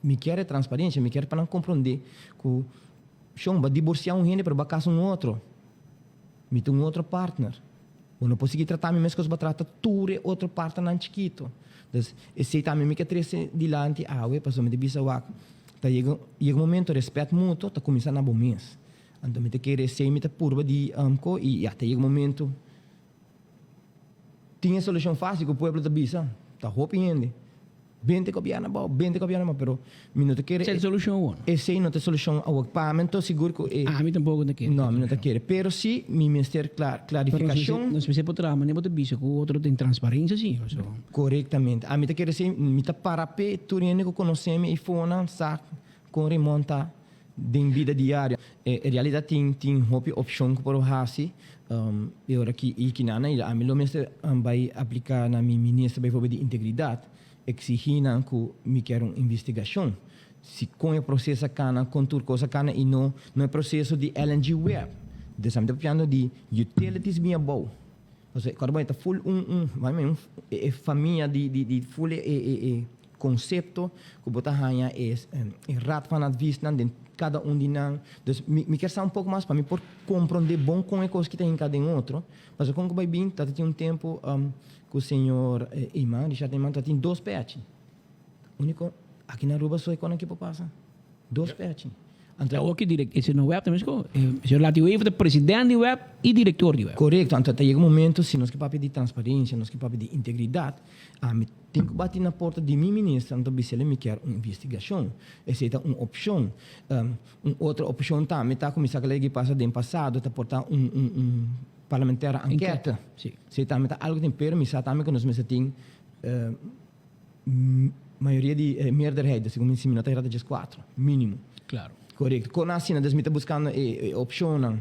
Mi kier transparencia, mi kier pa nan comprende cu shon, bo a divorcia un hende pero bo a casa un otro. Mi ta un otro partner. Bo no por sigui trata mi mescos bo a trata tur e otro partnernan chikito. Dus esey tambe mi ke trece dilanti awe pasobra mi ta bisa wak ta yega yega un momento respet mutuo ta cuminsa na bo mes. Anto mi ta kere esey mi ta purba di co y ya ta yega un momento tin e solucion facil cu pueblo ta bisa ta hopi hende bente gobierno abao bente gobierno abao pero mi no ta kere Esey ta solucion awor? Esey no ta solucion awor pa mi anto sigur cu e Ami tampoco ta kere. No mi no ta kere pero si mi mester clarificacion. Pero nos mester por traha manera bo ta bisa cu otro tin transparencia si so. Corectamente ami ta kere si mi ta para pe tur hende cu conoce mi eyfonan sa con Raymond ta den bida diario. E realidad tin hopi opcion cu por haci e ora ki y kinan y ami lo mester bay aplica na mi minister bijvoorbeeld di integridad exigi nan cu mi kier un investigacion si con e proceso a cana con tur cos a cana y no no e proceso di LNG web. Entonces ami ta papiando di utilities bin abou. Pasobra cuando bo ta full un un e famia di full e concepto cu bo ta haña e raad van adviesnan den cada un di nan. Dus mi kier sa un poco mas pa mi por comprende bon con e cos ki ta hinca den otro. Pasobra con cu bay bin ta tin un tempo cu señor Eman, Richard Eman, ta tin dos pechi. Unico aki na Aruba so e con aki por pasa. Dos pechi. Anto awor ki direct, e no web ta mesco, señor Lati Wever ta president di web y director di web. Corecto, anto ta yega un momento si nos ke papia di transparencia, nos ke papia di integridad, ami tin cu bati na porta di mi minister, anto bisele mi kier un investigacion. Esey ta un opcion. Un otro opcion tambe ta cu mi sa cu ley pasa den pasado ta por ta un parlamentaire enquete. Esey tambe ta algo tin, pero mi sa tambe cu nos mester tin Mayoria di e meerderheid, segun mi si mi no ta erra ta 14, minimo. Claro. Correcto. Con asina, dus mi ta buscando e opcionnan.